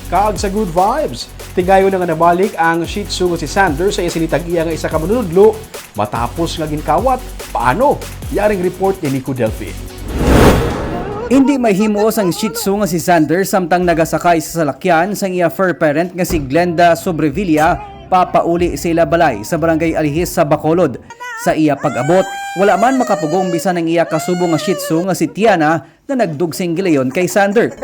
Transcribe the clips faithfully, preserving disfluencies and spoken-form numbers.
Kag sa good vibes, tigayon na nga nabalik ang Shih Tzu nga si Sander sa iya sini tag-iya nga isa ka manunudlo matapos nga ginkawat. Paano? Yaring report ni Nico Delfin. Indi mahimuos ang Shih Tzu nga si Sander samtang nagasakay sa salakyan sang iya fur parent nga si Glenda Sobrevilla papauli sa ila balay sa barangay Alihis sa Bacolod. Sa iya pag-abot, wala man makapugong bisan ang iya kasubo nga Shih Tzu nga si Tiana nga nagdugsing gilayon kay Sander.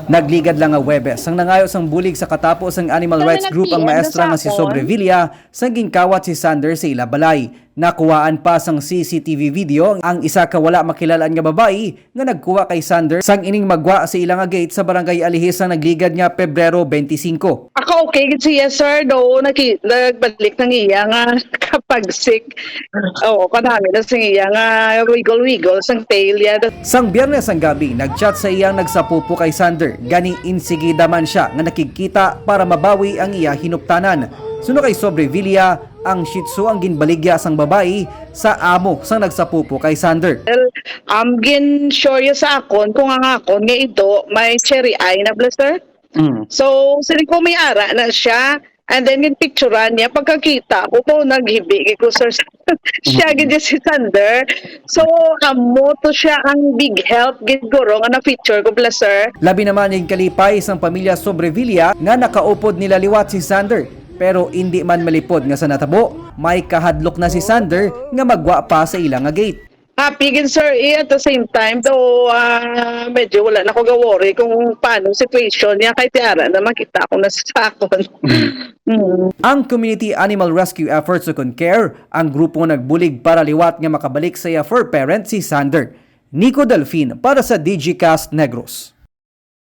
Nagligad lang nga Huwebes ang nangayo sang bulig sa katapo sang animal rights group ang maestra nga si Sobrevilla sang ginkawat si Sander sa ila balay. Nakuhaan pa sang C C T V video ang isa ka wala makilal-an nga babayi nga nagkuha kay Sander sang ining magwa sa ila nga gate sa barangay Alihis sang nagligad nga Pebrero twenty-five. Ako okay gid siya, sir, do naki-, nagbalik ng iya nga kapagsik. Oo, kanami na sing iya nga wiggle-wiggle sang tail niya. Sang Biyernes ang gabi, nagchat sa iyang nagsapupo kay Sander. Gani insigida man siya nga nakigkita para mabawi ang iya hinuptanan. Suno kay Sobrevilla, ang Shih Tzu ang ginbaligya sang babayi sa amo sang nagsapupo kay Sander. Well, um, gin-sure ya sa akon kung ang akon nga ido may cherry eye na bala, sir. Mm. So, siling ko may ara na siya. And then, yung picturean niya, pagkakita ko po, naghibi ko, sir. Siya gid si Sander. So, amo to siya ang big help gid guro nga na-feature ko bala, sir. Labi naman yung kalipay sang pamilya Sobrevilla nga nakaupod nila liwat si Sander. Pero indi man malipod nga sa natabo, may kahadlok na si Sander nga magwa pa sa ila nga gate. Happy gid, sir, eh, at the same time, though, ah, medyo wala na ko ga-worry kung paano situation niya, kay tiara na makita ko na sa akon. Mm. Ang community animal rescue efforts o kon care, ang grupo nga nagbulig para liwat nga makabalik sa iya fur parent si Sander. Nico Delfin para sa Digicast Negros.